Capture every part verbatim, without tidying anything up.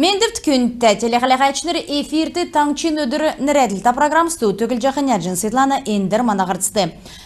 Мендвт, күндтә телехәләһәчнр! Эфирт «Таңһчин өдр» нерәдлтә программ. Студьд Түглҗәхнә Эрнҗән Светлана. Эндр мана һарцд.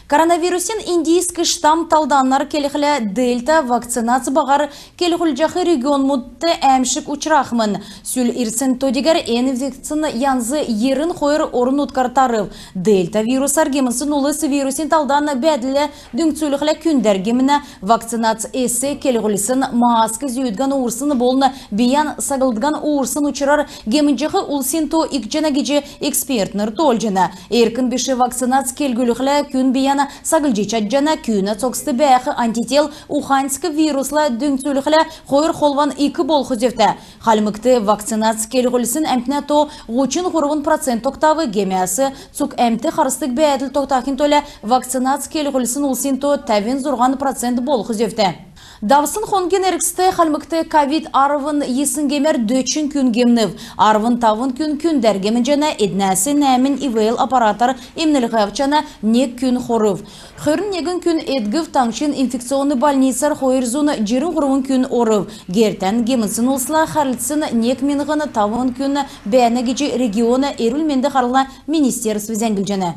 Коронавирусин индийск штамм талданар келхлә, дельта вакцинац баһар келһүлҗәх регионмудт әәмшг учрахмн. Сүл ирсн то-дигәр эн инфекцин янз йирн хойр орн-нутгар тарв. Дельта вирусар гемнсн улс вирусин талдан бәәдллә дүңцүлхлә күндәр гемнә. Вакцинац эс келһүлсн, маск зүүдгән уурсн болн бийән саглдган уурсн учрар гемнҗәх улсин то икҗәнә гиҗ экспертнр тоолҗана. Эрк биш вакцинац келһүлхлә күн бийән саглҗ чадҗана. Күүнә цогцд бәәх антител уханьск вирусла дүңцүлхлә хойр холван ик болх зөвтә. Хальмгт вакцинац келһүлсн әмтнә то һучн һурвн процент тогтав. Гемәс цуг әмт харсдг бәәдл тогтахин төлә вакцинац келһүлсн улсин то тәвн зурһан процент болх зөвтә. Давсн хонгин эргцд Хальмгт ковид арвн йисн гемәр дөчн күн гемнв. Арвн тавн күн күндәр гемнҗәнә, эднәс нәәмнь ИВЛ аппаратар эмнлһ авчана, нег күн хорв. Хөрн негн күн эдгв. Таңһчин инфекционн больницар хойр зун җирн һурвн күн орв. Гертән гемнсн улсла харһлцсн нег миңһн тавн күн бәәнә гиҗ региона эрүл-менд харлһна министерств зәңглҗәнә.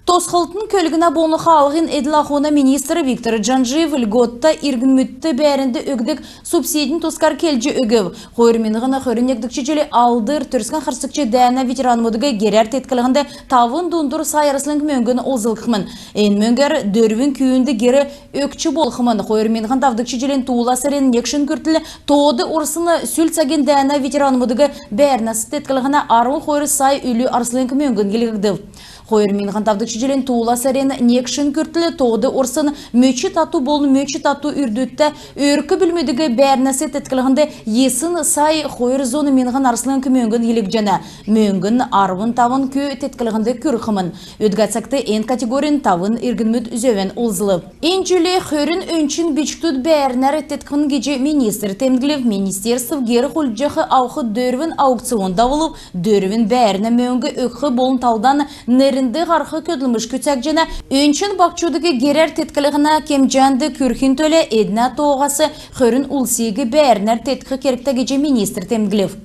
Тосхлтын, көлгнә болн хаалһин эдл-ахуна министр Виктор Джанжиев льготта иргнмүдт бәәрнд өгдг субсидин тускар келҗ өгв. Хойр миңһн хөрн негдгч җилин Алдр Төрскән харсгч дәәнә ветеранмудыг герәр тетклһнд тавн дундур сай арслң мөңгн олзлгдхмн. Эн мөңгәр дөрвн күүнд гер өгч болхмн. Хойр миңһн тавдгч җилин туула сарин нег шин күртл тоод орсн сүл цагин дәәнә ветеранмудыг бәәрнәс тетклһнә арвн хойр сай үлү арслң мөңгн йилһгдв. Хойр миңһн тавдгч җилин туула сарин нег шин күртл тоод орсн мөч тату болн мөч тату үрдүдтә өрк-бүлмүдиг бәәрнәс тетклһнд йисн сай хойр зун миңһн арслң мөңгн йилһгдҗәнә. Мөңгн арвн тавн күүг тетклһнд күрхмн. Өдгә цагт эн категорин тавн иргнмүд зөвән олзлв. Эн җил хөрн өнчн бичкдүд бәәрнәр теткхмн гиҗ министр темдглв. Министерств гер хулдҗах авх дөрвн аукцион давулв. Дөрвн бәәрнә мөңг өгх болн талдан нернд һарх көдлмш күцәгдҗәнә. Өнчн баһчудыг герәр тетклһнә кемҗәнд күрхин төлә эднә тооһас хөрн улсиг бәәрнәр теткх кергтә гиҗ министр темдглв.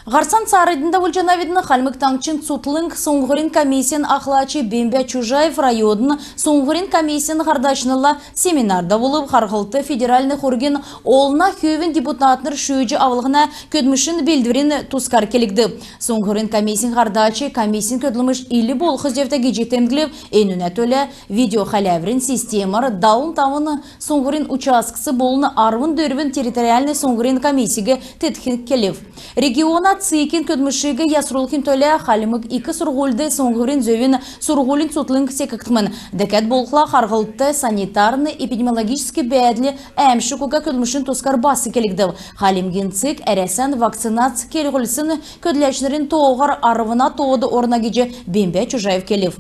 Һарцан цааранднь давулҗанавидн. Хальмг Таңһчин цутхлң суңһврин комиссин ахлач Бембә Чужаев района суңһврин комиссин һардачнрла семинар давулв. Харһлтд федеральн хургин олна хүүвин депутатнр шүүҗ авлһна көдлмшин белдврин тускар келгдв. Суңһврин комиссин һардач комиссин көдлмш ил болх зөвтә гиҗ темдглв. Энүнә төлә видеохәләврин системәр далн тавн суңһврин участкс болн арвн дөрвн территориальн суңһврин комиссиг теткхин келв. Региона ЦИК-ин көдлмшиг ясрулхин төлә Хальмг ик сурһульд суңһврин зөвин сурһулин цутхлң секгдхмн. Дәкәд болхла харһлтд санитарн-эпидемиологическ бәәдл әәмшг уга көдлмшин тускар бас келгдв. Хальмгин ЦИК Әрәсән вакцинац келһүлсн көдләчнрин тооһар арвна тоод орна гиҗ Бембә Чужаев келв.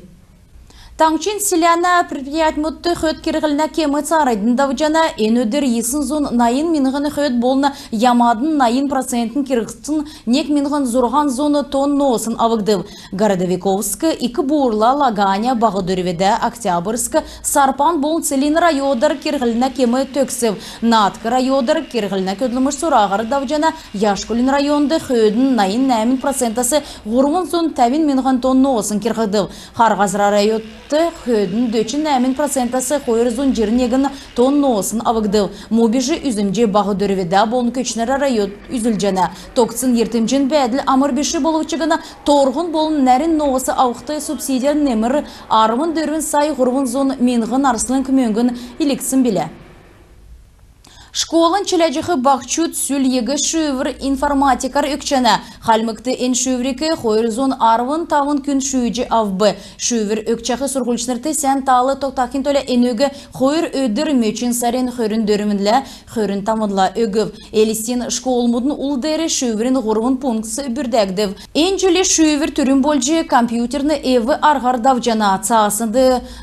Таңһчин селәнә предприятьмүдт хөд кирһлһнә кем цааранднь давҗана. Эн өдр йисн зун найн миңһн хөд болн ямадын найн процентнь кирһгдсн нег миңһн зурһан зун тонн ноосн авгдв. Городовиковск, Ик Буурла, Лаганя, Баһ Дөрвдә, Октябрьск, Сарпан болн Целинн районар кирһлһнә кем төгсв. Наадк районар кирһлһнә көдлмш зураһар давҗана. Яшкулин районд хөдин найн нәәмн процентәс һурвн зун тәвн миңһн тонн ноосн кирһгдв. Хар Һазра районд хөдин дөчн нәәмн процентәс хойр зун җирн негн тонн ноосн авгдв. Му биш үзмҗ Баһ Дөрвдә болн Көтчнрә районд үзүлҗәнә. Тогтсн йиртмҗин бәәдл амр биш болв чигн, торһн болн нәрн ноос авхд субсидияр немр арвн дөрвн сай һурвн зун миңһн арслң мөңгн йилһгдсн билә. Школан чиләҗәх баһчуд сүл ЕГЭ шүүвр информатикар өгчәнә. Хальмгт эн шүүвриг хойр зун арвн тавн күн шүүҗ авв. Шүүвр өгчәх сурһульчнрт сән таал тогтахин төлә энүг хойр өдр, мөчн сарин хөрн дөрвнлә, хөрн тавнла өгв. Элстин школмудын ул деер шүүврин һурвн пунктс бүрдәгдв. Эн җил шүүвр түрүн болҗ компьютерн эв-арһар давҗана. Цааснд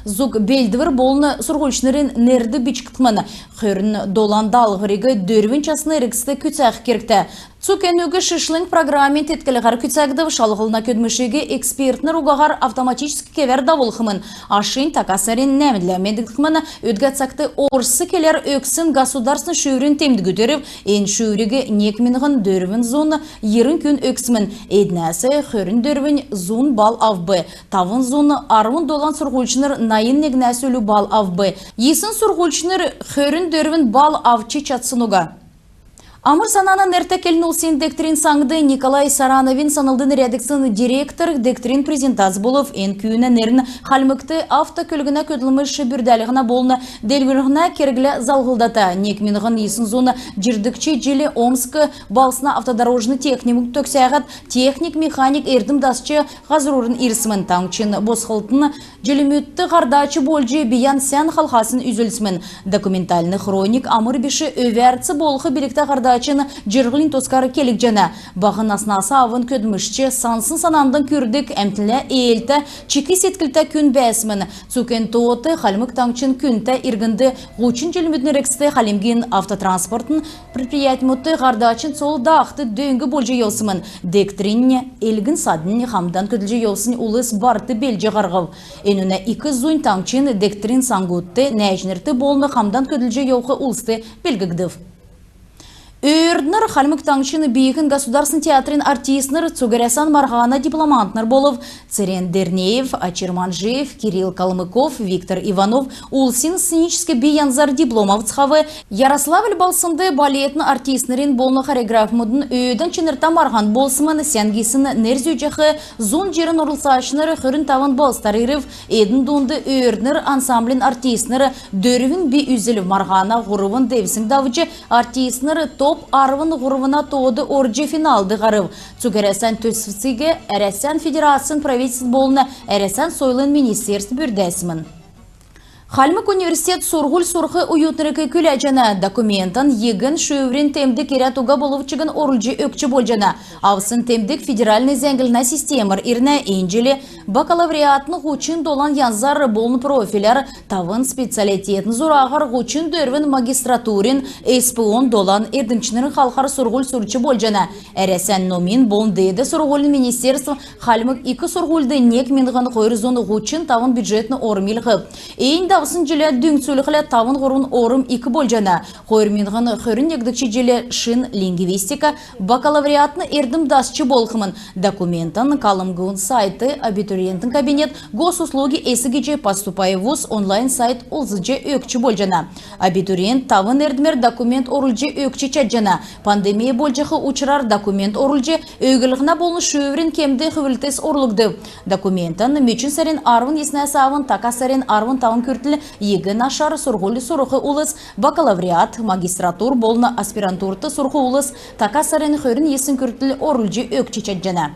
зуг белдвр болн сурһульчнрин нерд бичгдхмн. Хөрн долан даалһвриг дөрвн часин эргцд күцәх кергтә. Цуг энүг шишлң программин тетклһәр күцәгдв. Шалһлһна көдлмшиг экспертнр угаһар автоматическ кевәр давулхмн. Ашнь така сарин нәәмнлә медгдхмн. Өдгә цагт орс келәр өгсн государственн шүүврин темдгүд ирв. Эн шүүвриг нег миңһн дөрвн зун йирн күн өгсмн. Эднәс хөрн дөрвнь зун балл авв. Тавн зун арвн долан сурһульчнр найн негнәс үлү балл авв. Йисн сурһульчнр хөрн дөрвн балл авч чадсн уга. Амр-Санана нертә келн улсин дегтрин саңд Николай Сарановин санлд нерәдгдсн директор дегтрин презентац болв. Эн күүнә нерн Хальмгт автокөлгнә көдлмш бүрдәлһнә болн делгрүллһнә керглә залһлдата. Нег миңһн йисн зун җирдгч җил Омск балһсна автодорожный техникум төгсәһәд, техник-механик эрдм дасч һазрурн ирсмн. Таңһчин босхлтын җилмүдт һардач болҗ бийән сән халхасн үзүлсмн. Документальн хроник амр биш өвәрц болх билгтә һардачин җирһлин тускар келгдҗәнә. Баһ наснас авн көдлмшч сансн санандан күрдг, әмтнлә ээлтә, чик седклтә күн бәәсмн. Цуг эн тоот Хальмг Таңһчин күндтә иргнд һучн җилмүдин эргцд хальмгин автотранспортн предприятьмүдт һардачин цол даахд дөң болҗ йовсмн. Дегтрин элгн-саднь, хамдан көдлҗ йовсн улс барт белдҗ һарһв. Энүнә ик зунь таңһчин дегтрин саңгудт, нәәҗнрт болн хамдан көдлҗ йовх улст белглгдв. «Өөрднр» Хальмг Таңһчин бииһин государственн театрин артистнр цуг Әрәсән марһана дипломантнр болв. Церен Дернеев, Очир Манжиев, Кирилл Калмыков, Виктор Иванов улсин сценическ би янзар диплом авцхав. Ярославль балһснд балетин артистнрин болн хореографмудын өөдән чинртә марһан болсмн. Сән гисн нер зүүҗәх зун җирн орлцачнр хөрн тавн балһсдар ирв. Эдн дунд «Өөрднр» ансамблин артистнр дөрвн би үзүлв. Марһана һурвн девсң давҗ, артистнр топ арвн һурвна тоод орҗ, финалд һарв. Цуг Әрәсән төсвиг Әрәсән Федерацин правительств болн Әрәсән сойлын министерств бүрдәсмн. Хальмг университет сурһуль сурх оютнриг күләҗәнә. Документан ЕГЭ-н шүүврин темдг ирәд уга болв чигн орулҗ өгч болҗана. Авсн темдг федеральн зәңгллһнә системәр ирнә. Эн җил бакалавриатин һучн долан янзар болн профиляр, тавн специалитетин зураһар, һучн дөрвн магистратурин, СПО-н долан эрдмчнрин халхар сурһуль сурч болҗана. Әрәсән номин болн деед сурһулин министерств Хальмг ик сурһульд нег миңһн хойр зун һучн тавн бюджетн орм йилһв. Эн давсн җиллә дүңцүлхлә тавн һурвн орм ик болҗана. Хойр миңһн хөрн негдгч җиллә шин лингвистика бакалавриатин эрдм дасч болхмн. Документан Калмгун сайтд, абитуриентин кабинет, госуслуги эс гиҗ «Поступай в вуз» онлайн сайт олзлҗ өгч болҗана. Абитуриент тавн эрдмәр документ орулҗ өгч чадҗана. Пандемия болҗах учрар документ орулҗ өглһнә болн шүүврин кемд хүврлтс орулгдв. Документан мөчн сарин арвн йиснәс авн така сарин арвн тавн күртл ЕГЭ-н ашар сурһуль сурх улс, бакалавриат, магистратур болн аспирантурт сурх улс така сарин хөрн йисн күртл орулҗ өгч чадҗана.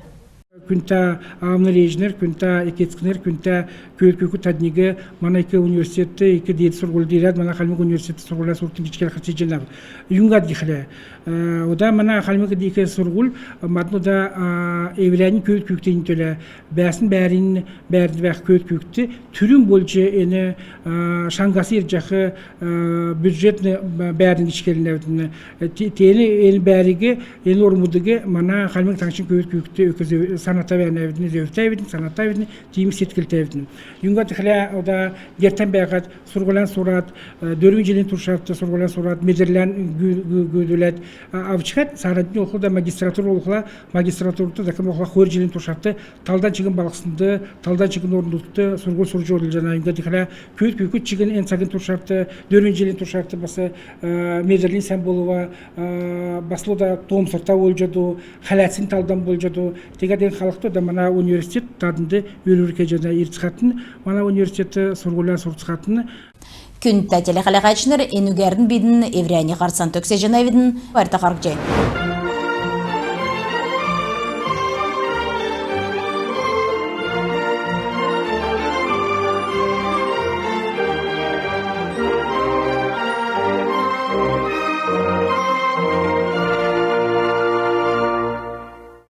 Күндтә аавнр-ээҗнр, күндтә эк-эцкнр, күндтә көвүд-күүкд, тадниг мана ик университетд, ик деед сурһульд ирәд, мана Хальмг университетд сурһулян суртн гиҗ келхәр седҗәнәв. Юңгад гихлә, э, ода мана Хальмг ик сурһуль, мадн ода, а, эврәннь көвүд-күүкдин төлә, бәәсн бәәрин, бәәрнд бәәх көвүд-күүкд түрүн болҗ эн, а, шаңһас ирҗәх, а, бюджетн бәәрн гиҗ келнәвидн. Те-, тиигхд эн бәәриг, эн ормудыг мана Хальмг Таңһчин көвүд-күүкд өгх зөв-, саната бәәнәвидн, зөвтәвидн, санатавидн, тиим седклтәвидн. Юңгад гихлә, ода гертән бәәхәд, сурһулян сурад, э, дөрвн җилин туршарт сурһулян сурад, медрлән гү-, гү-, гүүдүләд, а, авч хәд, цааранднь болхла, магистратур болхла, магистратурт дәкәд болхла хойр җилин туршарт талдан чигн балһснд, талдан чигн орн-нутгт сурһуль сурҗ болҗана. Юңгад гихлә, көвүд-күүкд чигн эн цагин туршарт, дөрвн җилин туршарт бас, э, медрлнь сән болва, э, баслуда тоомсрта болҗ оду, хәләцин талдан болҗ оду. Тегәд эн халхд ода мана университет таднд үрвр кеҗәнә. Ирцхәтн, мана университетд сурһулян сурцхатн. Күндтә телехәләһәчнр, энүгәрн бидн эврәннь һарцан төгсәҗәнәвидн. Байрта харһцхай.